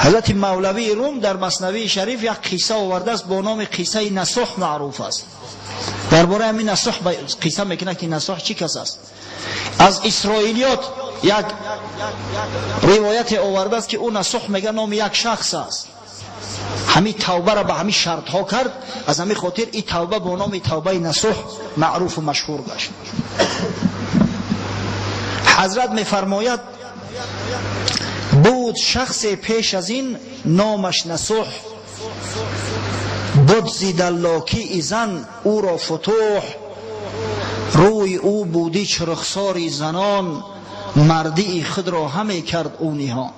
Ҳазрати Мавлавии Рум дар Маснавии Шариф як қисса овардааст бо номи қиссаи Насуҳ маъруф аст. Дар бораи ҳамин Насуҳ қисса мекунад ки Насуҳ чӣ кас аст. Аз исроилиёт як ривояте овардааст ки ӯ Насуҳ мега номи як шахс аст. Ҳамин тавбаро ба ҳамин шартҳо кард, аз ҳамин хотир ин тавба бо номи тавбаи Насуҳ маъруфу машҳур гашт. Ҳазрат мефармояд: буд шахсе пеш аз ин номаш Насуҳ, буд зи даллокии зан ӯро футуҳ, рӯи ӯ будӣ чирхсори занон, мардии худро ҳаме кард ӯ ниҳон.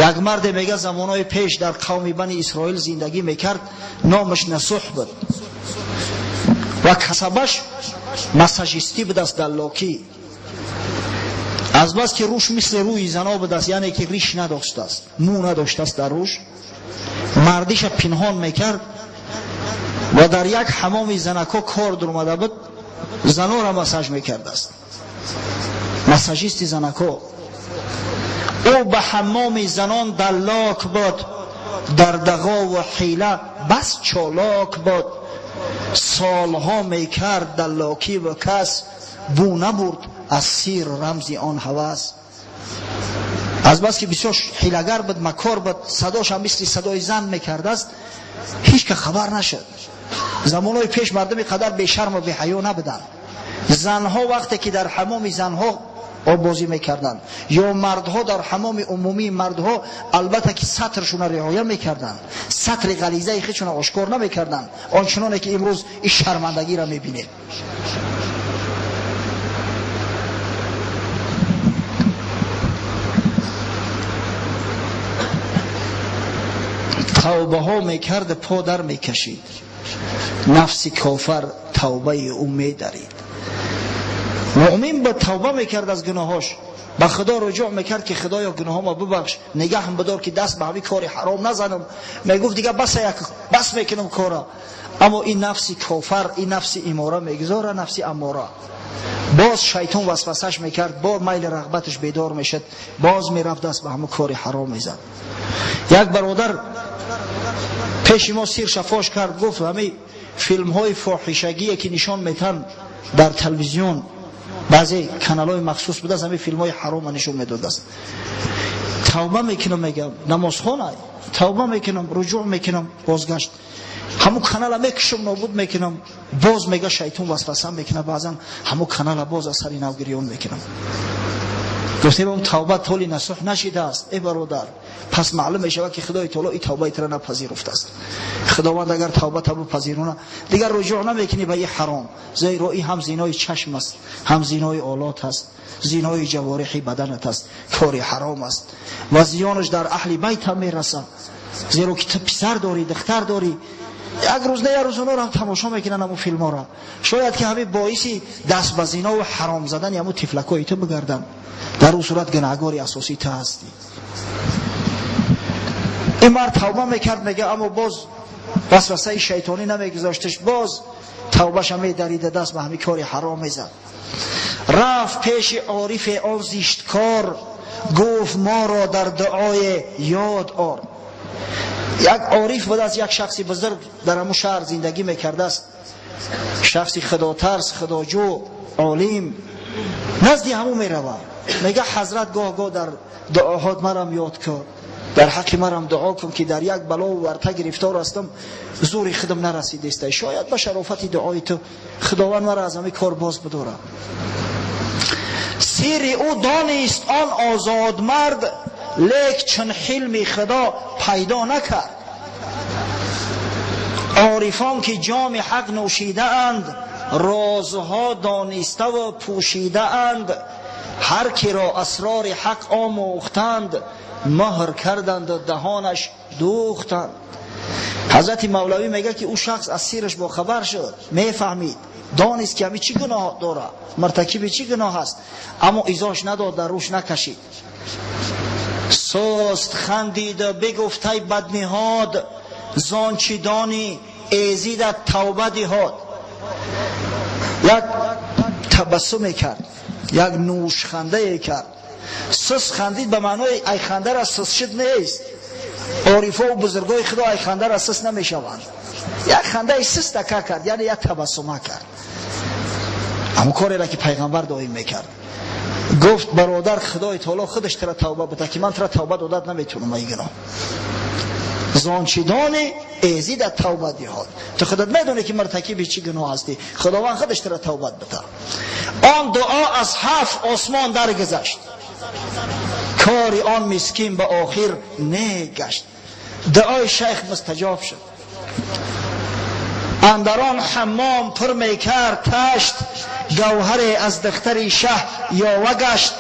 Як марде мега замонҳои пеш дар қавми Бани Исроил зиндагӣ мекард, номаш Насуҳ буд ва касабаш массажистӣ будааст, даллокӣ. Аз бас ки рӯш мисли рӯи зано будааст, яъне ки риш надоштааст, мӯ надоштааст дар рӯш, мардиша пинҳон мекард ва дар як ҳамоми занако кор дуромада буд, занора массаж мекардааст, массажисти занако. Ӯ ба ҳамоми занон даллок буд, дар дағову ҳила бас чолок буд, солҳо мекард даллокӣ ва кас бӯ набурд аз сир рамзи он ҳавас. Аз бас ки бисёр ҳилагар буд, макор буд, садош ҳам мисли садои зан мекардааст, ҳеҷ ка хабар нашуд. Замонҳои пеш мардуми қадар бешарму беҳаё набуданд. Занҳо вақте ки дар ҳамоми занҳо оббозӣ мекарданд ё мардҳо дар ҳамоми умумии мардҳо, албатта ки сатршона риоя мекарданд, сатри ғализаи худшона ошкор намекарданд, ончуноне ки имрӯз ин шармандагиро мебинем. Тавбаҳо мекард, по дар мекашид, нафси кофар тавбаи ӯ медарид. Муъмин ба тавба мекард аз гуноҳош, ба Худо руҷӯъ мекард ки Худоё гуноҳома бибахш, нигаҳам бидор ки даст ба ҳамин кори ҳаром назанам. Мегуфт дига бас мекунам кора. Аммо ин нафси кофар, ин нафси имора мегузора, нафси аммора. Боз шайтон васвасаш мекард, боз майли рағбаташ бедор мешуд, боз мерафт даст ба ҳамон кори ҳаром мезад. Як бародар пеши мо сирша фош кард, гуфт ҳамин филмҳои фоҳишагие ки нишон метаҳанд дар телевизион, баъзе каналҳои махсус будааст, ҳамин филмҳои ҳарома нишон медодааст. Тавба мекунам, мегам, намозхона тавба мекунам, руҷӯъ мекунам, бозгашт ҳамун канала мекушам, нобуд мекунам. Боз мега шайтон васваса мекунад, баъзан ҳамун канала боз аз сари нав гирён мекунам. Гуфтем он тавба толи Насуҳ нашидааст, эй бародар, пас маълум мешавад ки Худои таоло ин тавбаи туро напазируфтааст. Худованд агар тавбата бипазируна, дигар руҷӯъ намекунӣ ба ин ҳаром, зеро ин ҳам зинои чашм аст, ҳам зинои олот аст, зинои ҷавориҳи баданат аст, кори ҳаром аст ва зиёнаш дар аҳли байт ҳам мерасад, зеро ки ту писар дорӣ, духтар дорӣ, як рӯз не як рӯз онҳоро ҳам тамошо мекунанд ҳамун филмҳоро. Шояд ки ҳамин боиси даст ба зино ва ҳаром задани ҳамун тифлакҳои ту бигарданд. Дар он сурат гунаҳгори асосӣ ту ҳастӣ. Ин мард тавба мекард, мега, аммо боз васвасаи шайтонӣ намегузошташ, боз тавбаша медарида, даст ба ҳамин кори ҳаром мезад. Рафт пеши орифе он зишткор, гуфт моро дар дуое ёд ор. Як ориф будааст, як шахси бузург дар ҳамун шаҳр зиндагӣ мекардааст, шахси худотарс, худоҷӯ, олим. Назди ҳамун меравад, мега ҳазрат гоҳ-гоҳ дар дуоҳот марам ёд кун, дар ҳаққи марам дуо кун ки дар як балову варта гирифтор ҳастам, зури худам нарасидеста, шояд ба шарофати дуои ту Худованд мара аз ҳамин кор боз бидорад. Сири ӯ донист он озодмард, лек чун ҳилми Худо пайдо накард. Орифон ки ҷоми ҳақ нӯшидаанд, розҳо дониставу пӯшидаанд, ҳар киро асрори ҳақ омӯхтанд, муҳр карданду даҳонаш дӯхтанд. Ҳазрати Мавлавӣ мегӯяд ки ӯ шахс аз сираш бохабар шуд, мефаҳмид, донист ки ҳамин чӣ гуноҳ дорад, муртакиби чӣ гуноҳ аст, аммо изош надод, дар рӯш накашид. Суст хандиду бигуфт ай бадниҳод, зон чӣ донӣ эзидат тавба диҳод. Як табассуме кард, як нӯшхандае кард. Сус хандид ба маънои ай хандара сус шуд нест, Орифо ва бузургои Худо ай ханда ра сис намешаванд. Як хандаи систака кард, яъне як табассума кард. Ҳамон кореро ки пайғамбар доим мекард. Гуфт бародар, Худои таоло худаш тара тавба буда ки ман тара тавба додад наметавонам ай гуноҳ. Зон чӣ дони эзидат тавба диҳад. Ту худат медонӣ ки муртакиби чӣ гуноҳ ҳастӣ. Худованд худаш тара тавбат буда. Он дуо аз ҳафт осмон даргузашт. Кори он мискин ба охир негашт. Дуои шайх мустаҷоб шуд. Андар он ҳаммом пур мекард ташт, гавҳаре аз духтари шаҳ ёва гашт.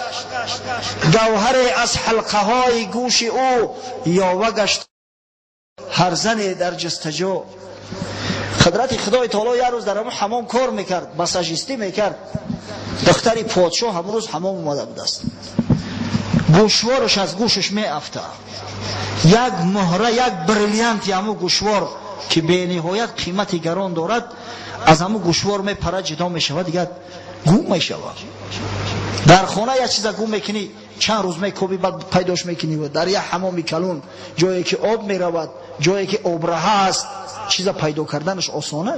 Гавҳаре аз ҳалқаҳои гӯши ӯ ёва гашт. Ҳар зане дар ҷустаҷӯ. Қудрати Худои таоло як рӯз дар ҳамон ҳаммом кор мекард, массажистӣ мекард. Духтари подшоҳ ҳамон рӯз ҳаммом омада будааст. Гӯшвораш аз гӯшаш меафта. Як муҳра, як бриллианти ҳамон гӯшвор ки бениҳоят қимати гарон дорад, аз ҳамон гӯшвор мепарад, ҷудо мешавад, дигар гум мешавад. Дар хона як чиза гум мекунӣ, чанд рӯз мекобӣ, баъд пайдош мекунӣ. Дар як ҳамоми калон, ҷое ки об меравад, ҷое ки обраҳа аст, чиза пайдо карданаш осона.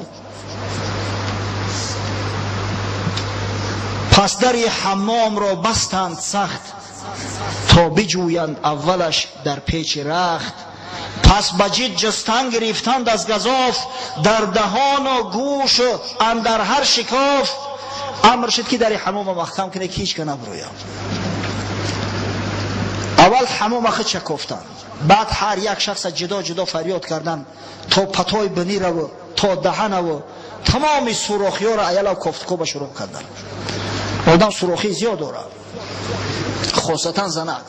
Пас дари ҳаммомро бастанд сахт, то биҷӯянд аввалаш дар печи рахт. Пас ба ҷид ҷустан гирифтанд аз газоф, дар даҳону гӯшу андар ҳар шикоф. Амр шуд ки дари ҳамома маҳкам кунед, ки ҳеҷ ка набурӯяд. Аввал ҳамома худша кофтанд, баъд ҳар як шахса ҷудо ҷудо фарёд карданд, то патои бинираву то даҳанаву тамоми сурохиёро аялав кофтукоба шурӯъ карданд. Одам сурохӣ зиёд дорад, хосатан занак.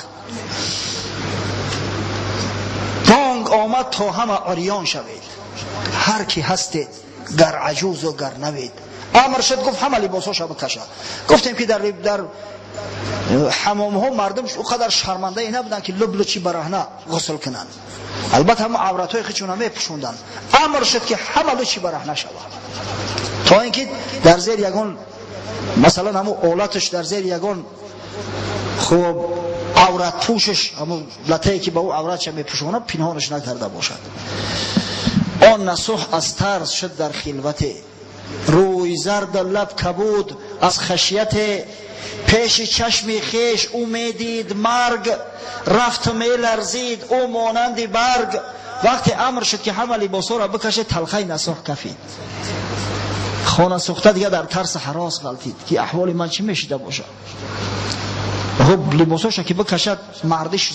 Бонг омад то ҳама урён шавед, ҳар ки ҳастед, гар аҷузу гар навед. Амр шуд, гуфт ҳама либосҳоша бикашад. Гуфтем ки дар ҳамомҳо мардум он қадар шармандае набуданд ки лублучи бараҳна ғусл кунанд. Албатта ҳама авратҳои худшона мепӯшонданд. Амр шуд ки ҳама лучи бараҳна шавад, то ин ки дар зери ягон, масалан, ҳамон олаташ, дар зери ягон хуб авратпӯшаш, ҳамон латае ки ба ӯ авратша мепӯшонад, пинҳонаш накарда бошад. Он насӯҳ аз тарс шуд дар хилвате, рӯй зарду лаб кабуд аз хашияте. Пеши чашми хеш ӯ медид марг, рафту меларзид ӯ монанди барг. Вақте амр шуд ки ҳама либосҳоро бикашед, талхаи насӯҳ кафид. Хона сӯхта дигар дар тарси ҳарос ғалтид ки аҳволи ман чӣ мешида бошад. Хуб либосҳоша ки бикашад, мардиш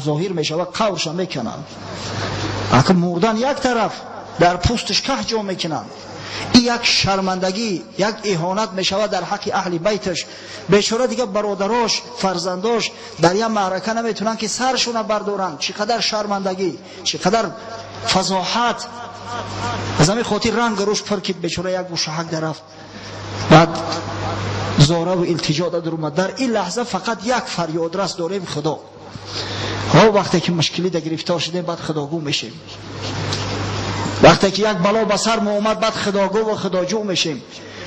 зоҳир мешавад, қаврша мекунанд. Ака мурдан як тараф, дар пӯсташ каҳ ҷо мекунанд. Ин як шармандагӣ, як иҳонат мешавад дар ҳаққи аҳли байташ. Бечора дигар бародарош, фарзандош дар як маърака наметавонанд ки саршона бардоранд. Чӣ қадар шармандагӣ, чӣ қадар фазоҳат. Аз ҳамин хотир ранг рӯш пур ки бечора як гӯшаҳак дарафт. Баъд зораву илтиҷо дар омад. Дар ин лаҳза фақат як фарёдрас дорем, Худо. Ҳо вақте ки мушкилида гирифтор шудем, баъд худогӯ мешем. Вақте ки як бало ба сар мо омад, баъд худогӯ ва худоҷӯ мешем.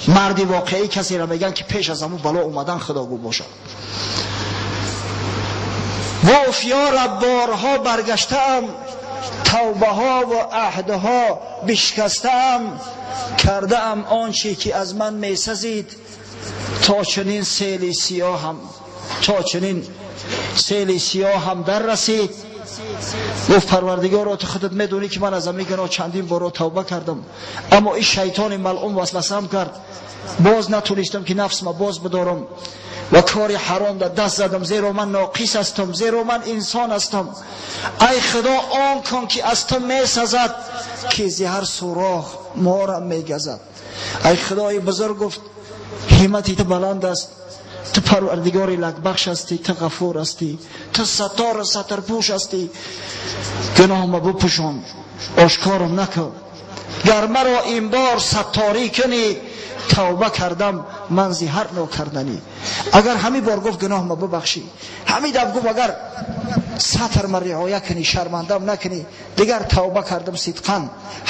Марди воқеӣ касеро мегӯянд ки пеш аз ҳамун бало омадан худогӯ бошад. Гуфт ё раб, борҳо баргаштаам, тавбаҳо ва аҳдҳо бишкастаам, кардаам он чӣ ки аз ман месазид, то чунин сели сиёҳам, то чунин сели сиёҳам дар расид. Гуфт парвардигоро, ту худат медонӣ ки ман аз ҳамин гуноҳ чандин боро тавба кардам, аммо ин шайтони малъун васвасам кард, боз натонистам ки нафсма боз бидорам ва кори ҳаром дар даст задам, зеро ман ноқис ҳастам, зеро ман инсон ҳастам. Ай Худо, он кун ки аз ту месазад, ки зи ҳар сурох морам мегазад. Ай Худои бузург, гуфт ҳиммати ту баланд аст, ту парвардигори лакбахш ҳастӣ, ту ғафур ҳастӣ, ту саттору сатрпӯш ҳастӣ. Гуноҳма бипӯшон, ошкорам накун. Гар маро ин бор сатторӣ кунӣ, тавба кардам ман зи ҳар нокарданӣ. Агар ҳамин бор гуфт гуноҳма бибахшӣ, ҳамин даф гуфт агар сатрма риоя кунӣ, шармандам накунӣ, дигар тавба кардам сидқан,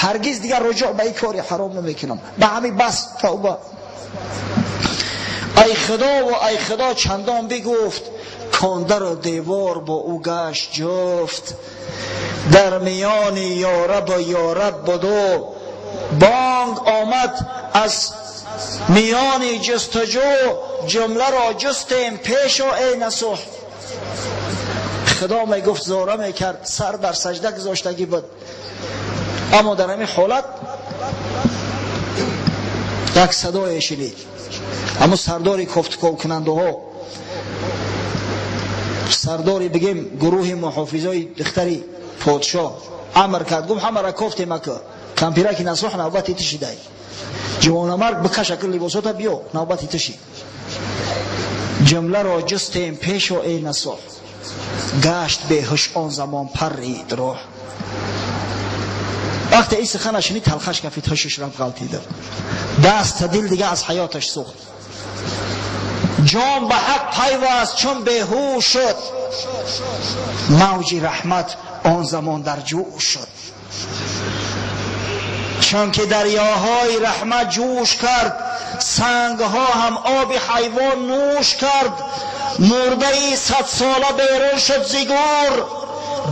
ҳаргиз дигар руҷӯъ ба ин кори ҳаром намекунам. Ба ҳамин бас тавба. Ай Худо ва ай Худо чандон бигуфт, Кондару девор бо ӯ гашт ҷуфт. Дар миёни ёрабу ёраб буду бонг омад аз миёни ҷустуҷӯ. Ҷумларо ҷустем пешо эй насӯҳ. Худо мегуфт, зора мекард, сар дар сажда гузоштагӣ буд. Аммо дар ҳамин ҳолат як садое шунид. Аммо сардори кофтуков-кунандаҳо, сардори бигем гурӯҳи муҳофизои духтари подшоҳ амр кард, гуфт ҳамаро кофтем ака, кампираки насӯҳ навбати ту шидай. Ҷавонамард бикаш ака либосота биё, навбати ту шид. Ҷумларо ҷустем пешо эй насӯҳ. Гашт беҳуш он замон паррид рӯҳ. Вақте ин сухана шунид, талхаш кафид, ҳушаш рафт, ғалтида. Даст та дил дига аз ҳаёташ сӯхт. Ҷон ба ҳақ пайваст чун беҳуш шуд. Мавҷи раҳмат он замон дар ҷӯш шуд. Чунки дарёҳои раҳмат ҷӯш кард, сангҳо ҳам оби ҳайвон нӯш кард. Мурдаи садсола берун шуд зи гӯр.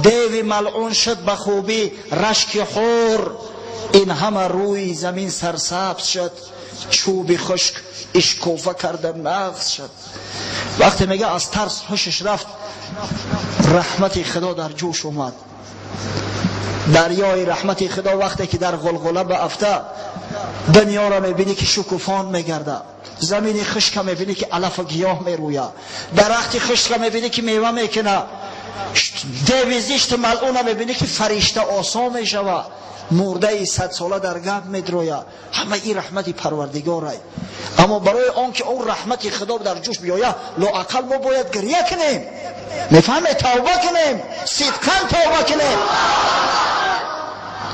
Деви малъун шуд ба хубӣ рашки ҳур. Ин ҳама рӯи замин сарсабз шуд. Чӯби хушк ишкофа карда нағз шуд. Вақте мега аз тарс ҳушаш рафт, раҳмати худо дар ҷӯш омад. Дарёи раҳмати худо вақте ки дар ғулғула баафта, дунёро мебинӣ ки шукуфон мегардад. Замини хушка мебинӣ ки алафу гиёҳ мерӯяд. Дарахти хушка мебинӣ ки мева мекунад. Деви зишту малъуна мебинӣ ки фаришта осон мешавад. Мурдаи садсола дар гап медрояд. Ҳама ин раҳмати парвардигорай. Аммо барои он ки он раҳмати худо дар ҷӯш биёяд, лоақал мо бояд гиря кунем. Мефаҳме? Тавба кунем, сидқан тавба кунем.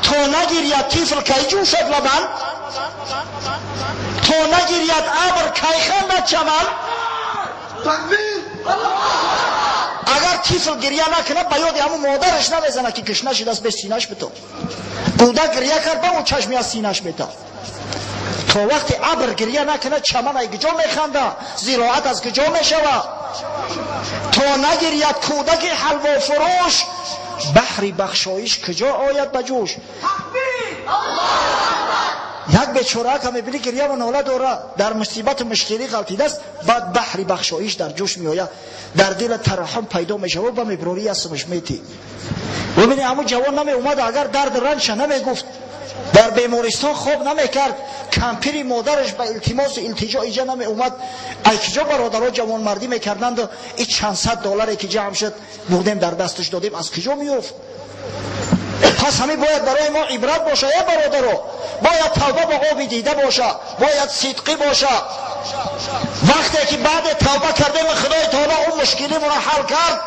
То нагиряд тифл кай ҷӯшад лабан, то нагиряд абр кай хандад чаман. Агар тифл гиря накунад, ба ёди ҳамун модараш намезанад ки гушна шудааст, бе синаш битоб. Кӯдак гиря кард, ба он чашми аз синаш метоб. То вақте абр гиря накунад, чаман аз куҷо механдад, зироат аз куҷо мешавад? То нагиряд кӯдаки ҳалвофурӯш, баҳри бахшоиш куҷо ояд ба ҷӯш? Як бечораака мебинӣ гиряву нола дорад, дар мусибату мушкилӣ ғалтидааст, баъд баҳри бахшоиш дар ҷӯш меояд, дар дила тараҳҳум пайдо мешавад, ба меброрӣ ясмаш метӣ. Бибинӣ ҳамун ҷавон намеомад, агар дард ранҷша намегуфт, дар бемористон хоб намекард, кампири модараш ба илтимосу илтиҷо иҷа намеомад. Ай киҷо бародаро ҷавонмардӣ мекарданду и чанд сад долларе ки ҷамъ шуд бурдем дар дасташ додем, аз киҷо меёфт? Пас ҳамин бояд барои мо ибрат боша, э бародаро. Бояд тавба ба оби дида боша, бояд сидқӣ боша. Вақте ки баъде тавба кардем Худои таоло он мушкилимонро ҳал кард,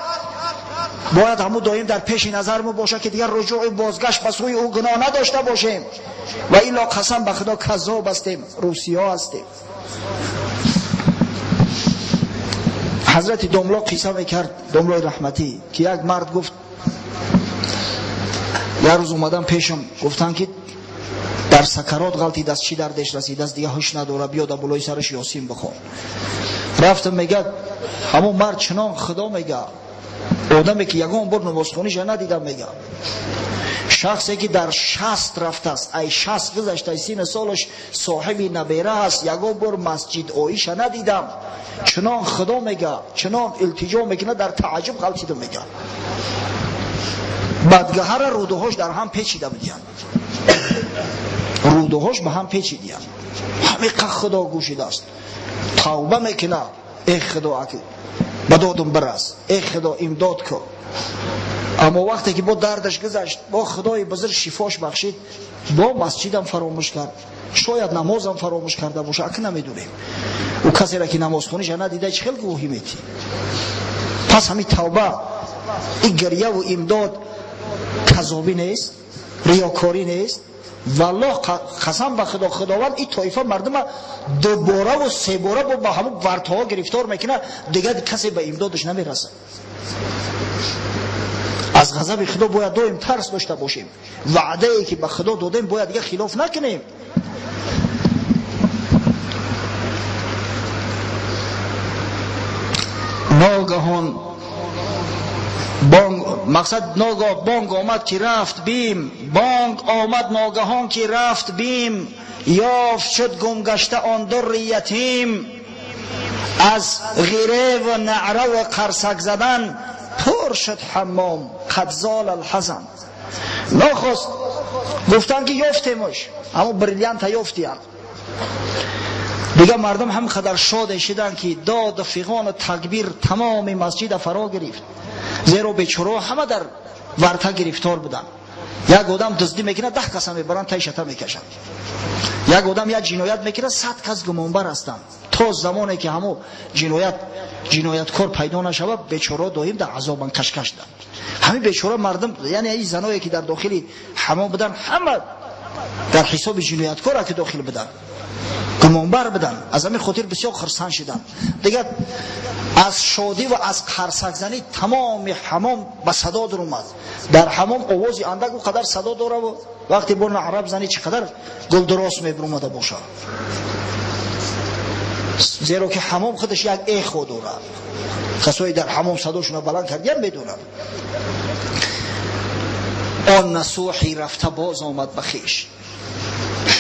бояд ҳамун доим дар пеши назармо боша ки дигар руҷӯи бозгашт ба сӯи ӯ гуноҳ надошта бошем. Ва илло қасам ба Худо каззоб ҳастем, русиё ҳастем. Ҳазрати домло қисса мекард, домлои раҳматӣ, ки як мард гуфт, як рӯз омадам пешам, гуфтанд ки дар сакарот ғалтидааст, чӣ дардеш расидааст, дига ҳуш надорад, биё дар болои сараш ёсин бихон. Рафтам, мегӯяд ҳамон мард чунон Худо мегӯяд, одаме ки ягон бор намозхониша надидам, мегӯяд шахсе ки дар 60 рафтааст, ай 60 гузашта, ай 30 солаш соҳиби набера ҳаст, ягон бор масҷид оиша надидам, чунон Худо мегӯяд, чунон илтиҷо мекунад, дар тааҷҷуб ғалтидам, мегӯяд. Бадгаҳара рӯдуҳош дар ҳам печида будиянд, рӯдуҳош ба ҳам печидиянд. Ҳамиқа Худо гӯшидааст, тавба мекунад, эй Худо аки ба додум бирас, эй Худо имдод кун. Аммо вақте ки бо дардаш гузашт, бо Худои бузург шифош бахшид, бо масҷидам фаромӯш кард, шояд намозам фаромӯш карда боша, аки намедонем. Ӯ касеро ки намозхониша надида чӣ хел гувоҳӣ метӣ? Пас ҳамин тавба, ин гиряву имдод казобӣ нест, риёкорӣ нест. Валлоҳ қасам ба Худо, Худованд ин тоифа мардума дубораву себора бо ба ҳамун вартҳо гирифтор мекунад, дигар касе ба имдодаш намерасад. Аз ғазаби Худо бояд доим тарс дошта бошем. Ваъдае ки ба Худо додем бояд дигар хилоф накунем. Ногаҳон Бонг мақсад ногоҳ бонг омад ки рафт бим, бонг омад ногаҳон ки рафт бим, ёфт шуд гумгашта он дурри ятим. Аз ғире ва наъра ва қарсак задан пур шуд ҳаммом, қад зол алҳазан. Нохост гуфтанд ки ёфтемаш, ҳамон бриллианта ёфтиянд. Дигар мардум ҳам қадар шоде шиданд ки дод фиғону такбир тамоми масҷида фаро гирифт. Зеро бечораҳо ҳама дар варта гирифтор буданд. Як одам дуздӣ мекунад, 10 каса мебаранд, тай шата мекашанд. Як одам як ҷиноят мекунад, 100 кас гумонбар ҳастанд. То замоне ки ҳамо ҷинояткор пайдо нашавад, бечораҳо доим дар азобанд, кашкашданд. Ҳамин бечора мардум, яъне ин заное ки дар дохили ҳамом буданд, ҳама дар ҳисоби ҷинояткора ки дохил буданд, гумонбар буданд. Аз ҳамин хотир бисёр хурсанд шиданд. Дигар аз шодӣ ва аз қарсакзанӣ тамоми ҳамом ба садо даромад. Дар ҳамом овози андак он қадар садо дораву вақте бо наъра бизанӣ чӣ қадар гулдурос мебуромада бошад. Зеро ки ҳамом худаш як эхо дорад. Касое дар ҳамом садошонро баланд кардиян медонанд. Он насӯҳи рафта боз омад ба хеш,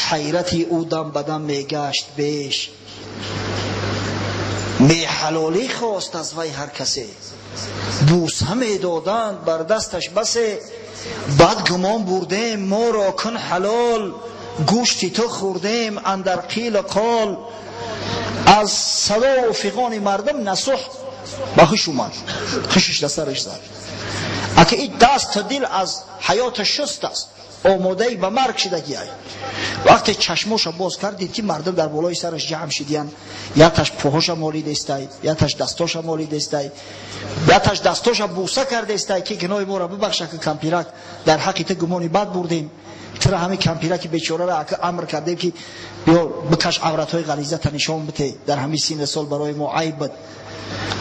ҳайрати ӯ дам ба дам мегашт беш. Меҳалолӣ хост аз вай ҳар касе, бӯса медоданд бар дасташ басе. Бад гумон бурдем моро кун ҳалол, гӯшти ту хӯрдем андар қилу қол. Аз садову фиғони мардум насӯҳ ба ҳуш омад, ҳушаш дар сараш зад. Ака ин дасту дил аз ҳаёта шуст аст, омодаи ба марг шидагиай. Вақте чашмоша боз кард, дид ки мардум дар болои сараш ҷамъ шидиян. Якташ пӯҳоша молидестай, якташ дастоша молидестай, якташ дастоша бӯса кардестай ки гуноҳи моро бибахша, ки кампирак дар ҳаққи ту гумони бад бурдем. Тура ҳамин кампираки бечораро ака амр кардем ки биё бикаш авратҳои ғализата нишон бите, дар ҳамин синни сол барои мо айб буд.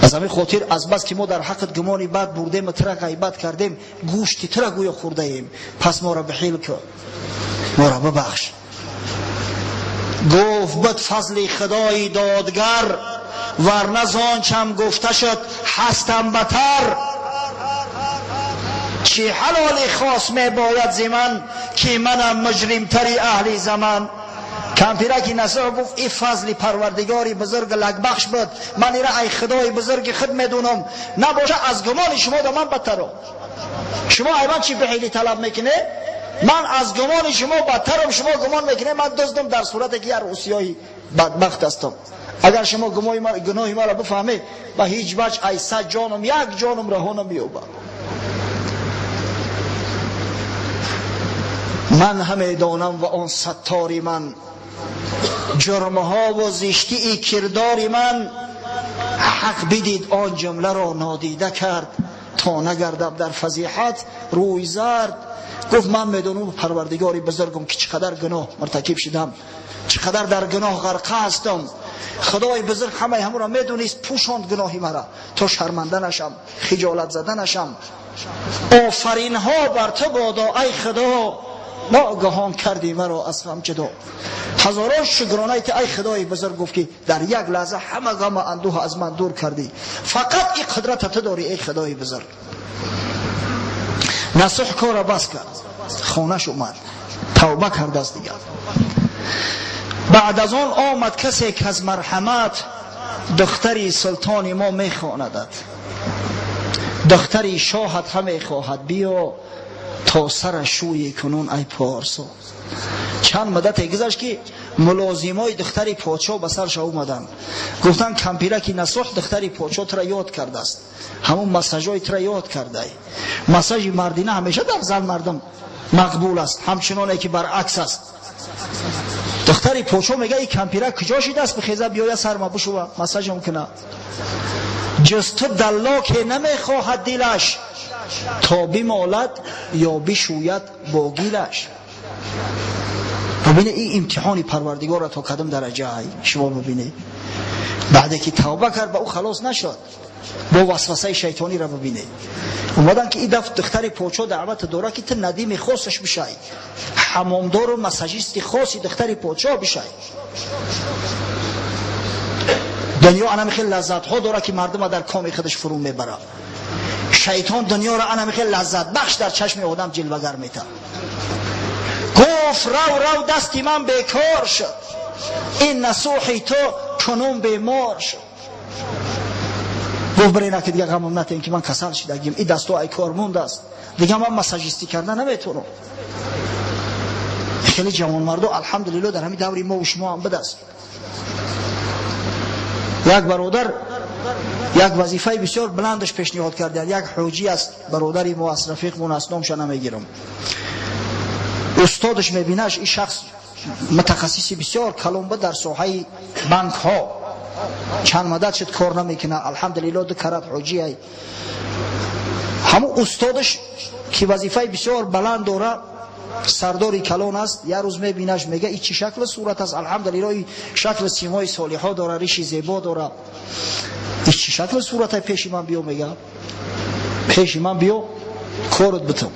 Аз ҳамин хотир аз бас ки мо дар ҳаққат гумони бад бурдем ва тура ғайбат кардем, гӯшти тура гӯё хӯрдаем, пас моро бихел кун, моро бибахш. Гуфт буд фазли худои додгар, варна зончам гуфта шуд ҳастам батар. Чӣ ҳалоли хос мебояд зи ман, ки манам муҷримтари аҳли заман. Кампираки насӯҳ гуфт ин фазли парвардигори бузург лакбахш буд, ман ира ай худои бузурги худ медунам, набоша аз гумони шумо да ман бадтарам. Шумо ай ман чӣ бихели талаб мекунед? Ман аз гумони шумо бадтарам, шумо гумон мекунед ман дуздам, дар сурате ки як русиёи бадбахт ҳастам. Агар шумо гуноҳи маро бифаҳмед, ба ҳеҷ ваҷ ай 100 ҷонам як ҷонам раҳо намеёбад. Ман ҳамедонам ва он саттори ман, ҷурмҳо ва зиштии кирдори ман. Ҳақ бидид он ҷумларо нодида кард, то нагардам дар фазиҳат рӯй зард. Гуфт ман медонам парвардигори бузургам ки чӣ қадар гуноҳ муртакиб шидам, чӣ қадар дар гуноҳ ғарқа ҳастам. Худои бузург ҳамаи ҳамонро медонист, пӯшонд гуноҳи мара то шарманда нашам, хиҷолат зада нашам. Офаринҳо бар ту бодо ай худо, ногаҳон кардӣ маро аз ғам ҷудо. Ҳазорон шукронаи ту ай худои бузург, гуфт ки дар як лаҳза ҳама ғаму андӯҳ аз ман дур кардӣ. Фақат ин қудрата ту дорӣ эй худои бузург. Насӯҳ корро бас кард, хонаш омад, тавба кардааст дигар. Баъд аз он омад касе ки аз марҳамат духтари султони мо мехонадад, духтари шоҳат ҳамехоҳад, биё то сара шӯи кунун ай порсо. Чанд муддате гузашт ки мулозимои духтари подшоҳ ба сарша омаданд. Гуфтанд кампираки насӯҳ духтари подшоҳ тура ёд кардааст, ҳамон массажҳои тура ёд кардай. Массажи мардина ҳамеша дар зан мардум мақбул аст, ҳамчуноне ки баръакс аст. Духтари подшоҳ мега ин кампирак куҷо шидааст, бихеза биёя сарма бишува, массажам куна. Ҷуз ту даллоке намехоҳад дилаш, то бимолад ё бишӯяд бо гилаш. Бибинед ин имтиҳони парвардигорро то кадом дараҷа шумо бибинед. Баъде ки тавба кард ба ӯ халос нашуд, бо васвасаи шайтониро бибинед. Омадан ки ин дафъ духтари подшоҳ даъват дорад ки ту надими хосаш бишай, ҳамомдору массажисти хоси духтари подшоҳ бишай. Дунё анами хеле лаззатҳо дорад ки мардума дар коми худаш фурӯ мебарад. Шайтон дунёро ана михел лаззат бахш дар чашми одам ҷилвагар метавад. Гуфт рав рав дасти ман бекор шуд, ин насӯҳи ту кунун бемор шуд. Гуфт бирена ки дига ғамам натем ки ман касал шидагим, ин дастҳо ай кор мондааст, дига ман массажистӣ карда наметавонам. Хеле ҷавонмардо алҳамдулилло дар ҳамин даври мо шумо ҳам будаст. Як бародар як вазифаи бисёр баландаш пешниҳод карданд. Як ҳоҷӣ аст, бародари мо аст, рафиқмон аст, номша намегирам. Устодаш мебинаш ин шахс мутахассиси бисёр калон буд дар соҳаи банкҳо, чанд мадад шуд кор намекунад, алҳамдулилло ду карат ҳоҷӣ ай. Ҳамун устодаш ки вазифаи бисёр баланд дора, сардори калон аст, як рӯз мебинаш мега ин чӣ шакли сурат аст, алҳамдулилло ин шакли симои солиҳо дора, риши зебо дора, ин чӣ шакли сурат аст, пеши ман биё, мега пеши ман биё корот битам.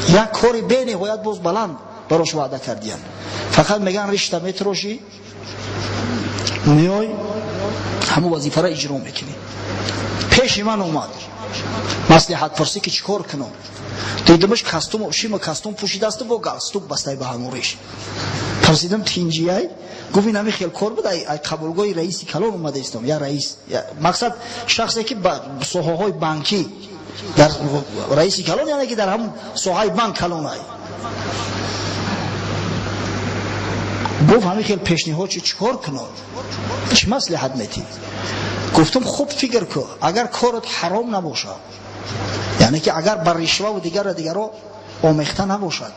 Як кори бениҳоят боз баланд барош ваъда кардиян, фақат меган ришта метрошӣ, меой ҳамун вазифаро иҷро мекунӣ. Пеши ман омад маслиҳатпурсӣ ки чӣ кор кунам. Дидимаш костюм, шима костюм пӯшидааст бо галстук бастай ба ҳамон риш. Пурсидам тинҷияй? Гуфт ин ҳамин хел кор буд, ай қабулгоҳи раиси калон омадаистам, я раис. Мақсад шахсе ки ба соҳаҳои банкӣ дар раиси калон, яъне ки дар ҳамон соҳаи банк калон ай. Гуфт ҳамин хел пешниҳод чӣ кор кунам? Чӣ маслиҳат метӣ? Гуфтам хуб фикр кун, агар корот ҳаром набошад, яъне ки агар бар ришва ва дигар дигаро омехта набошад,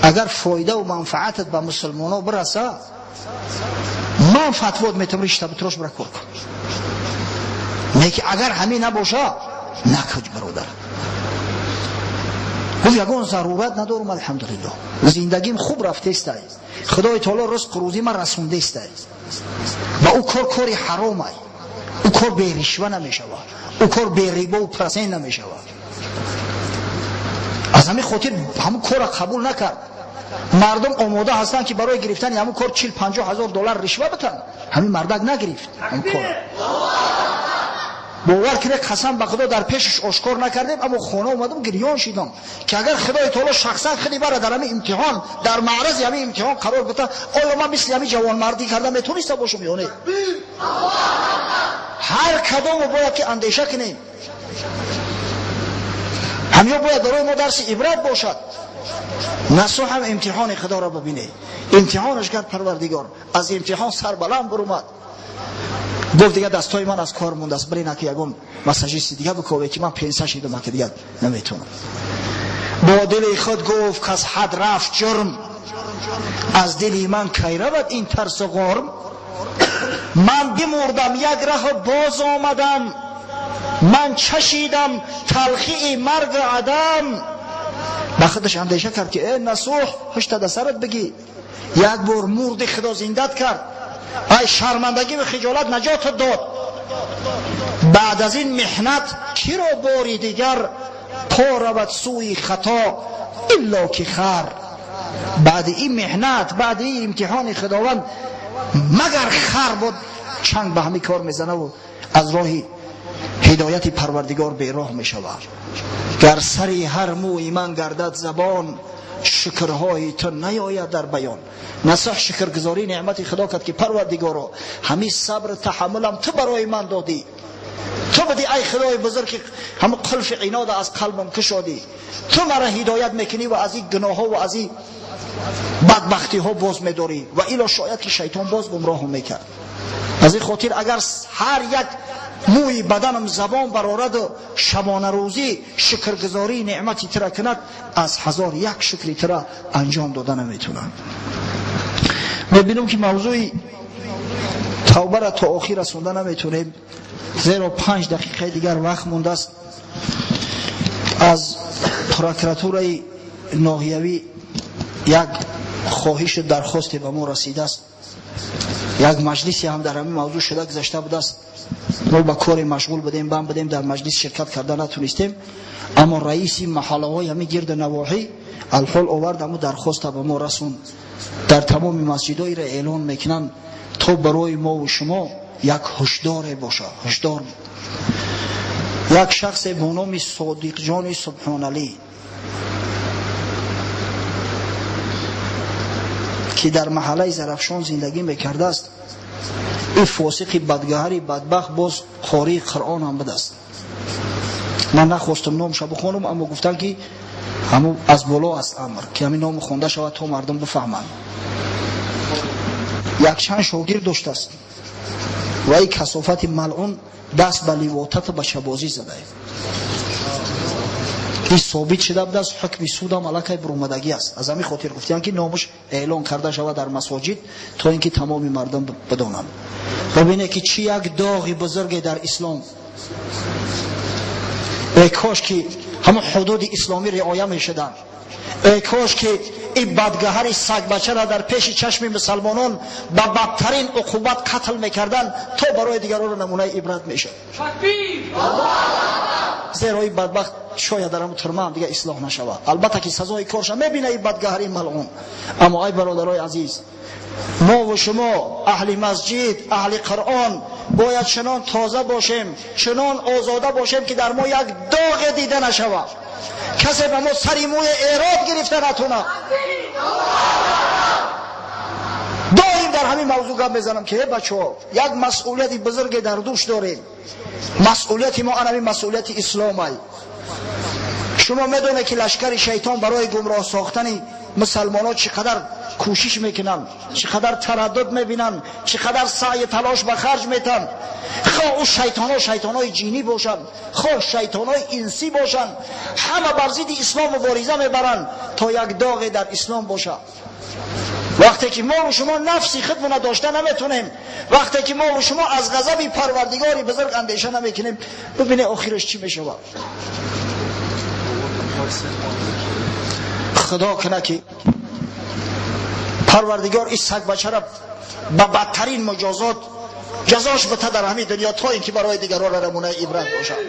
агар фоида ва манфаатат ба мусулмоно бирасад, ман фатвот метам ришта битрош бира кор кун. Не ки агар ҳамин набошад, накуҷ бародар. Гуфт ягон зарурат надорам, алҳамдулилло, зиндагим хуб рафтестай, худои таоло ризқ рӯзӣ ман расондестай, ва ӯ кор кори ҳаромай, ӯ кор беришва намешавад, ӯ кор берибову процент намешавад. Аз ҳамин хотир ҳамун корро қабул накард. Мардум омода ҳастанд ки барои гирифтани ҳамун кор 40-50 ҳазор доллар ришва битанд. Ҳамин мардак нагирифт ҳамун корро. Бовар кунед, қасам ба худо дар пешаш ошкор накардем, аммо хона омадам гирён шидам ки агар худои таоло шахсан худи бара дар ҳамин имтиҳон, дар маърази ҳамин имтиҳон қарор бита, оё ман мисли ҳамин ҷавонмардӣ карда метониста бошам ё не? Ҳар кадому бояд ки андеша кунем. Ҳамё бояд барои мо дарси ибрат бошад. Насӯҳ ҳам имтиҳони худоро бибине. Имтиҳонаш кард Парвардигор, аз имтиҳон сарбаланд буромад. Гуфт дига дастҳои ман аз кор мондааст, бирина ки ягон массажисти дига бикове ки ман пенса шидам, ки дига наметавонам. Бо дили худ гуфт кас ҳад рафт ҷурм, аз дили ман кай равад ин тарсу ғурм. Ман бимурдам як раҳ боз омадам, ман чашидам талхии марг адам. Ба худаш андеша кард ки э насӯҳ, ҳушта да сарат бигӣ, як бор мурди худо зиндат кард, ай шармандагӣ ва хиҷолат наҷотат дод. Баъд аз ин меҳнат киро бори дигар по равад сӯи хато илло ки хар. Баъди ин меҳнат, баъди ин имтиҳони худованд магар хар буд чанг ба ҳамин кор мезанаву аз роҳи ҳидояти Парвардигор бероҳ мешавад. Гар сари ҳар мӯи ман гардад забон, шукрҳои ту наёяд дар баён. Насӯҳ шукргузорӣ неъмати худо кард ки Парвардигоро, ҳамин сабр таҳаммулам ту барои ман додӣ, ту будӣ ай худои бузург ки ҳамун қулфи инода аз қалбам кушодӣ, ту мара ҳидоят мекунӣ ва аз ин гуноҳҳо ва аз ин бадбахтиҳо боз медорӣ, ва ило шояд ки шайтон боз гумроҳам мекард. Аз ин хотир агар ҳар як мӯи баданам забон барораду шабонарӯзӣ шукргузории неъмати тура кунад, аз 1001 шукри тура анҷом дода наметавонам. Мебинам ки мавзӯи тавбаро то охир расонда наметавонем, зеро 5 дақиқаи дигар вақт мондааст. Аз прокуратураи ноҳиявӣ як хоҳишу дархосте ба мо расидааст. Як маҷлисе ҳам дар ҳамин мавзӯъ шуда гузашта будааст. Мо ба коре машғул будем, банд будем, дар маҷлис ширкат карда натунистем, аммо раиси маҳаллаҳои ҳамин гирду навоҳӣ алҳол овард ҳамун дархоста ба мо расонд. Дар тамоми масҷидҳоеро эълон мекунанд то барои мову шумо як ҳушдоре бошад. Ҳушдор. Як шахсе бо номи Содиқҷони Субҳоналӣ, ки дар маҳаллаи Зарафшон зиндагӣ мекардааст, ин фосиқи бадгаҳари бадбахт боз қории Қуръон ҳам будааст. Ман нахостам номша бихонам, аммо гуфтанд ки ҳамун аз боло аст амр, ки ҳамин ном хонда шавад то мардум бифаҳманд. Якчанд шогирд доштааст ва ин касофати малъун даст ба ливотату бачабозӣ задае. Ин собит шуда будааст, ҳукми судам аллакай буромадагӣ аст. Аз ҳамин хотир гуфтиянд ки номаш эълон карда шавад дар масоҷид, то ин ки тамоми мардум бидонанд. Бибинед ки чӣ як доғи бузурге дар ислом. Эй кош ки ҳамон ҳудуди исломӣ риоя мешуданд. Эй кош ки ин бадгаҳари сагбачаро дар пеши чашми мусалмонон ба бадтарин уқубат қатл мекарданд, то барои дигаронро намунаи ибрат мешуд. Зеро ин бадбахт шояд дар ҳамун турма ҳам дига ислоҳ нашавад. Албатта ки сазои корша мебина ин бадгаҳари малъун. Аммо ай бародарои азиз, мо ва шумо аҳли масҷид, аҳли Қуръон бояд чунон тоза бошем, чунон озода бошем ки дар мо як доғе дида нашавад. Касе ба мо сари мӯи эрод гирифта натонад. Доим дар ҳамин мавзӯъ гап мезанам ки бачаҳо, як масъулияти бузурге дар дӯш дорем. Масъулияти мо ана ҳамин масъулияти исломай. Шумо медонед ки лашкари шайтон барои гумроҳ сохтани мусалмонҳо чӣ қадар кӯшиш мекунанд, чӣ қадар тараддуд мебинанд, чӣ қадар саъю талош ба харҷ метанд. Хоҳ ӯ шайтонҳо шайтонҳои ҷинӣ бошанд, хоҳ шайтонҳои инсӣ бошанд, ҳама бар зидди ислом мубориза мебаранд то як доғе дар ислом бошад. Вақте ки мо ва шумо нафси худмона дошта наметонем, вақте ки мо ва шумо аз ғазаби парвардигори бузург андеша намекунем, бибинед охираш чӣ мешавад. Худо кунад ки парвардигор ин сагбачаро ба бадтарин муҷозот ҷазош бита дар ҳамин дунё, то ин ки барои дигарон намунаи ибрат бошад.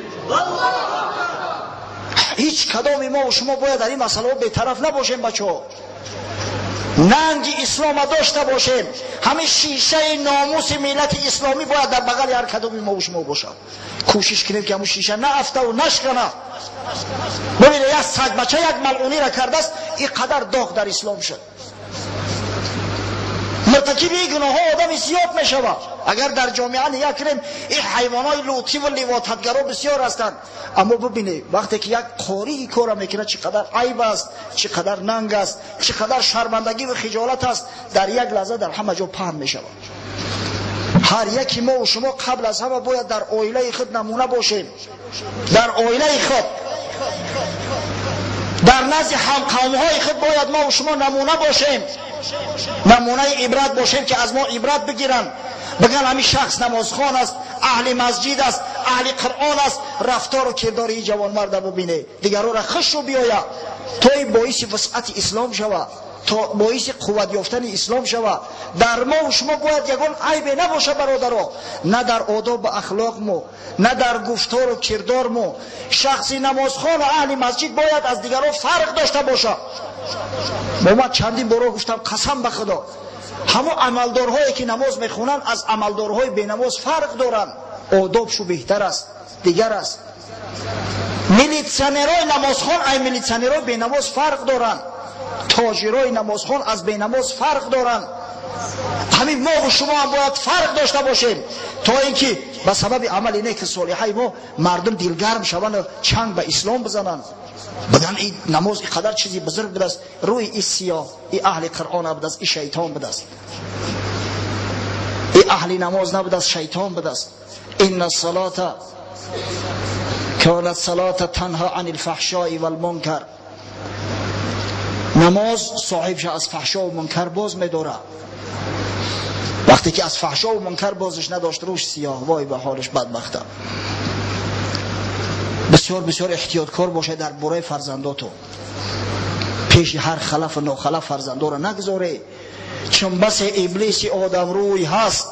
Ҳеҷ кадоми мо ва шумо бояд дар ин масъалаҳо бетараф набошем, бачаҳо. Нанги ислома дошта бошем. Ҳамин шишаи номуси миллати исломӣ бояд дар бағали ҳар кадоми мо ва шумо бошад. Кӯшиш кунем ки ҳамун шиша наафтаву нашканад. Бибинед, як сагбача як малъуниро кардааст, ин қадар доғ дар ислом шуд. Муртакиби ин гуноҳҳо одами зиёд мешавад. Агар дар ҷомеа нигоҳ кунем, ин ҳайвонҳои лутӣ ва ливотатгаро бисёр ҳастанд. Аммо бибинед, вақте ки як қории ин корро мекунад, чӣ қадар айб аст, чӣ қадар нанг аст, чӣ қадар шармандагӣ ва хиҷолат аст, дар як лаҳза дар ҳама ҷо паҳн мешавад. Ҳар яки мо ва шумо қабл аз ҳама бояд дар оилаи худ намуна бошем. Дар оилаи худ, дар назди ҳамқавмҳои худ бояд мо ва шумо намуна бошем, намунаи ибрат бошем ки аз мо ибрат бигиранд. Бигӯянд ҳамин шахс намозхон аст, аҳли масҷид аст, аҳли Қуръон аст, рафтору кирдори ин ҷавонмарда бубине, дигарора хушу биёяд, то ин боиси вусъати ислом шавад, то боиси қувват ёфтани ислом шавад. Дар мо ва шумо бояд ягон айбе набошад, бародаро, на дар одобу ахлоқмо, на дар гуфтору кирдормо. Шахси намозхон ва аҳли масҷид бояд аз дигарон фарқ дошта бошад. Ман чандин боро гуфтам, қасам ба Худо, ҳамон амалдорҳое ки намоз мехонанд аз амалдорҳои бенамоз фарқ доранд. Одобшу беҳтар аст, дигар аст. Милитсионерҳои намозхон ай милитсионерҳои бенамоз фарқ доранд. Тоҷирои намозхон аз бенамоз фарқ доранд. Ҳамин мо ва шумо ҳам бояд фарқ дошта бошем, то ин ки ба сабаби амали неки солиҳаи мо мардум дилгарм шаванд, чанг ба ислом бизананд. Бигӯянд ин намоз ин қадар чизи бузург будааст, рӯи ин сиёҳ, ин аҳли Қуръон набудааст, ин шайтон будааст, ин аҳли намоз набудааст, шайтон будааст. Инна салата канат салата танҳо ани лфаҳшои валмункар. Намоз соҳибша аз фаҳшову мункар боз медорад. Вақте ки аз фаҳшову мункар бозиш надошт, рӯш сиёҳ, вой ба ҳолиш бадбахта. Бисёр бисёр эҳтиёткор бошед дар бораи фарзандотон. Пеши ҳар халафу нохалаф фарзандоро нагузоред, чун басе иблиси одамрӯй ҳаст,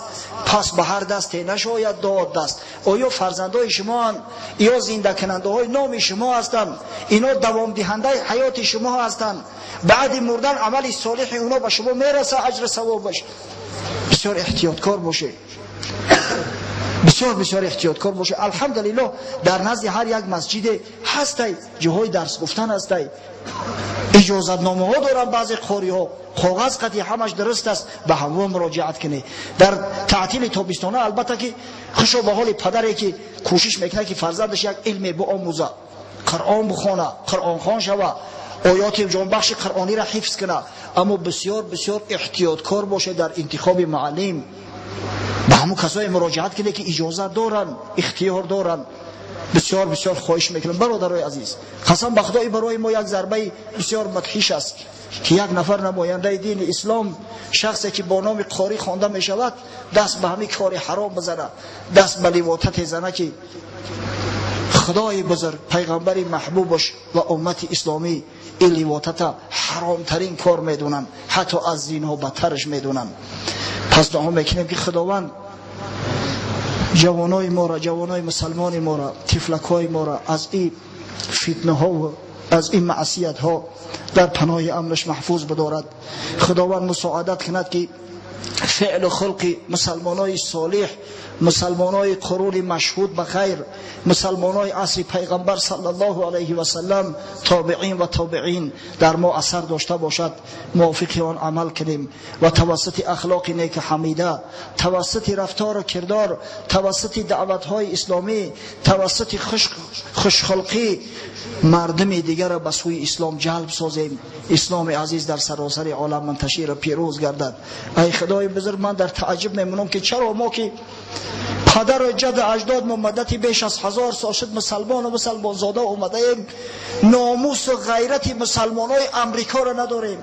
пас ба ҳар дасте нашояд дод даст. Оё фарзандои шумоанд ё зиндакунандаҳои номи шумо ҳастанд? Ино давомдиҳандаи ҳаёти шумо ҳастанд. Баъди мурдан амали солиҳи уно ба шумо мераса, аҷру савобаш. Бисёр эҳтиёткор бошед. Бисёр бисёр эҳтиёткор бошед. Алҳамдулиллоҳ дар назди ҳар як масҷиде ҳастай, ҷоҳои дарс гуфтан ҳастай, иҷозатномаҳо доранд баъзе қориҳо, коғаз қатъи ҳамаш дуруст аст, ба ҳамон муроҷиат кунед. Дар таътили тобистона албатта ки хушо ба ҳоли падаре ки кӯшиш мекунад ки фарзандаш як илме биомӯза, Қуръон бихона, қуръонхон шава, оёти ҷонбахши қуръониро ҳифз кунад. Аммо бисёр бисёр эҳтиёткор бошед дар интихоби муаллим. Ба ҳамон касое муроҷиат кунед ки иҷозат доранд, ихтиёр доранд. Бисёр бисёр хоҳиш мекунам бародарои азиз, қасам ба худои барои мо як зарбаи бисёр мудҳиш аст ки як нафар намояндаи дини ислом, шахсе ки бо номи қорӣ хонда мешавад, даст ба ҳамин кори ҳаром бизанад, даст ба ливотате зана ки худои бузург, пайғамбари маҳбубаш ва уммати исломӣ ин ливотата ҳаромтарин кор медонанд, ҳатто аз зино бадтараш медонанд. Пас дуо мекунем ки худованд ҷавонои моро, ҷавонои мусалмони моро, тифлакҳои моро аз ин фитнаҳо ва аз ин маъсиятҳо дар паноҳи амраш маҳфуз бидорад. Худованд мусоадат кунад ки феълу хулқи мусалмонои солиҳ, мусалмонои қуруни машҳуд ба хайр, мусалмонои асри пайғамбар саллаллоҳу алайҳи васаллам, тобеин ва тобеин дар мо асар дошта бошад, мувофиқи он амал кунем ва тавассути ахлоқи неки ҳамида, тавассути рафтору кирдор, тавассути даъватҳои исломӣ, тавассути хушхулқӣ мардуми дигарро ба сӯи ислом ҷалб созем. Исломи азиз дар саросари олам мунташиру пирӯз гардад. Ай худои бузург, ман дар таъаҷҷуб мемонам ки чаро мо ки падару ҷаду аҷдод мо муддати беш аз 1000 сол шуд мусалмону мусалмонзода омадаем, номусу ғайрати мусалмонои амрикоро надорем.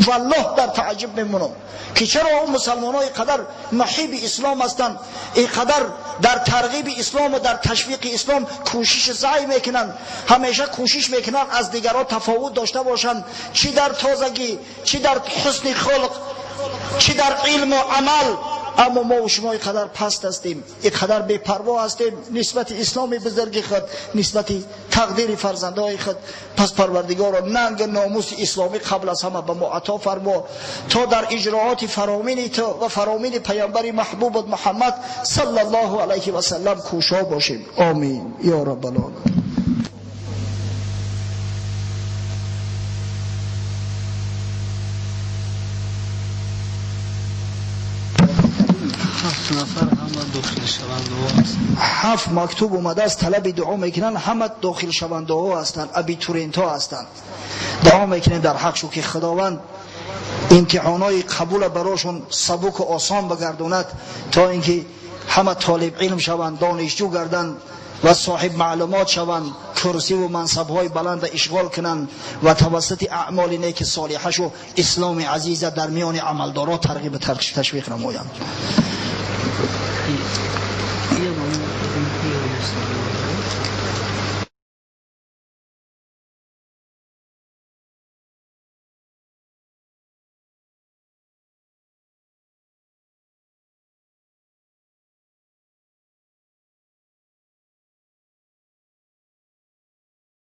Валлоҳ дар таъаҷҷуб мемонам ки чаро он мусалмонои қадар муҳиби ислом ҳастанд, ин қадар дар тарғиби ислом ва дар ташвиқи ислом кӯшиши саъй мекунанд, ҳамеша кӯшиш мекунанд аз дигарон тафовут дошта бошанд, чӣ дар тозагӣ, чӣ дар ҳусни хулқ, чӣ дар илму амал. Аммо мо шумо ин қадар паст ҳастем, ин қадар бепарво ҳастем нисбати исломи бузурги худ, нисбати тақдири фарзандҳои худ. Пас парвардигоро нанг номуси исломӣ қабл аз ҳама ба мо ато фармо, то дар иҷрооти фаромини ту ва фаромини паёмбари маҳбубат Муҳаммад саллаллоҳу алайҳи васаллам кӯшо бошем. Омин ё раббал оламин. Ҳафт мактуб омадааст, талаби дуо мекунанд, ҳама дохилшавандаҳо ҳастанд, абитурентҳо ҳастанд. Дуо мекунем дар ҳақшу ки худованд имтиҳонҳои қабула барошон сабуку осон бигардонад, то ин ки ҳама толиб илм шаванд, донишҷӯ гарданд ва соҳиб маълумот шаванд, курсиву мансабҳои баланда ишғол кунанд ва тавассути аъмоли неки солиҳашу исломи азиза дар миёни амалдорон тарғибу ташвиқ намоянд.